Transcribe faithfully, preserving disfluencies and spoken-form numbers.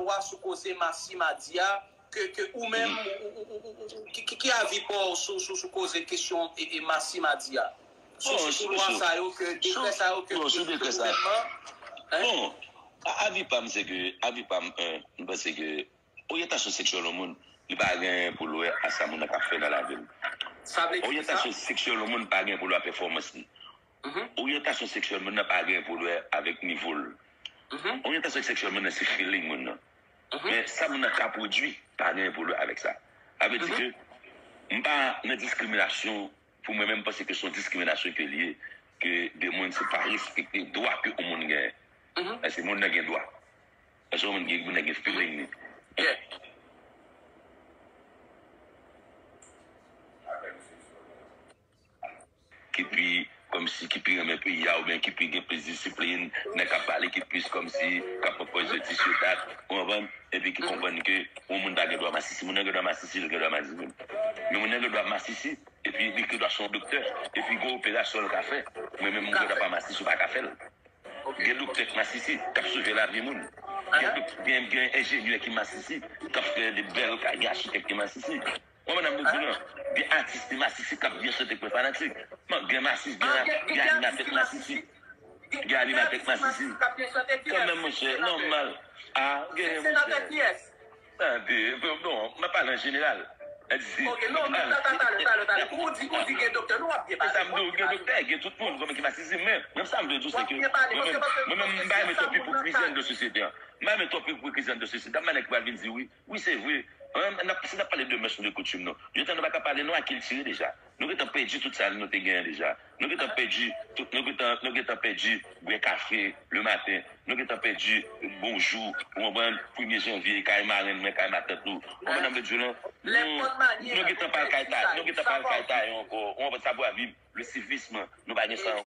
lwa sou koze Masi Madi a, ke, ke ou menm, ou, ou, ou, ou, ou, ki, ki, ki avi pa w sou, sou, sou koze kesyon e, e Masi Madi a? Sou, sou, sou lwa sa yo, ke dekrè sa yo, ke, ke gouvènman, hein? Bon, a- avi pa m se ke, avi pa m, en, m panse ke oryantasyon seksyèl yon moun, li pa gen pou l wè a sa moun nan ka fè nan lavi l. Sa vle di ki sa? Oryantasyon seksyèl yon moun pa gen pou l wè pèfòmans li. Oryantasyon seksyèl moun nan pa gen pou l wè avèk nivo l. Oryantasyon seksyèl moun nan se feeling moun nan. Men sa moun nan ka pwodui pa gen pou l wè avèk sa. Sa vle di ke m pa nan diskriminasyon, pou mwen menm, m panse ke se yon diskriminasyon ke l ye, ke de moun se pa respekte dwa ke yon moun genyen. Èske moun nan gen dwa? Èske yon moun gen, moun nan gen feeling li? Ki pi, kòmsi, ki pi renmen peyi a, oubyen ki pi gen plis disiplin, nèg k ap pale ki plis kòmsi, k ap pran pòz yo dis yo dat, ou konprann? Epi ki konprann ke yon moun pa gen dwa masisi. Moun nan gen dwa masisi, li gen dwa masisi. Men moun nan gen dwa masisi, epi li gen dwa se yon doktè, epi gen operasyon l ka fè. Mwen menm, m gen dwa pa masisi, ou pa ka fè l. Gen doktè k masisi, k ap sove lavi moun. Gen, gen, gen enjenyè ki masisi, k ap fè de bèl kay, gen achitèk ki masisi. Ou konprann sa m vle di w lan? Gen atis ki masisi k ap byen chante k fè fanatik. Gen masis, gen, gen animatè k masisi. Gen animatè k masisi. Kanmenm, monchè, nòmal. A, gen, monchè. Tande, bon, bon, m ap pale an jeneral. Ok, non, non, talè, talè, talè, talè. Ou di, ou di gen doktè, nou ap byen pale. E sa m di w, gen doktè, gen tout moun, konbyen ki masisi, men, menm sa m vle di w, se ke mwen menm, mwen menm, m pa renmen twòp ipokrizi anndan sosyete a. M pa renmen twòp ipokrizi anndan sosyete a. M pa nèg ki pral vin di wi, wi, se vre. An, n ap, si n ap pale de mès ou de koutim, non. Yo tan nou pa ka pale, non, a kiltire deja. Nou gentan pèdi tout sa nou te genyen deja. Nou gentan pèdi, tout, nou gentan, nou gentan pèdi bwè kafe le maten. Nou gentan pèdi bonjou, ou konprann, premye janvye, kay marenn mwen, kay matant nou. Ou konprann sa m vle di w lan? Nou, nou gentan pa al kay ta, nou gentan pa al kay taye ankò. Ou konprann sa pou a viv le sivism, nou pa gen sa ankò.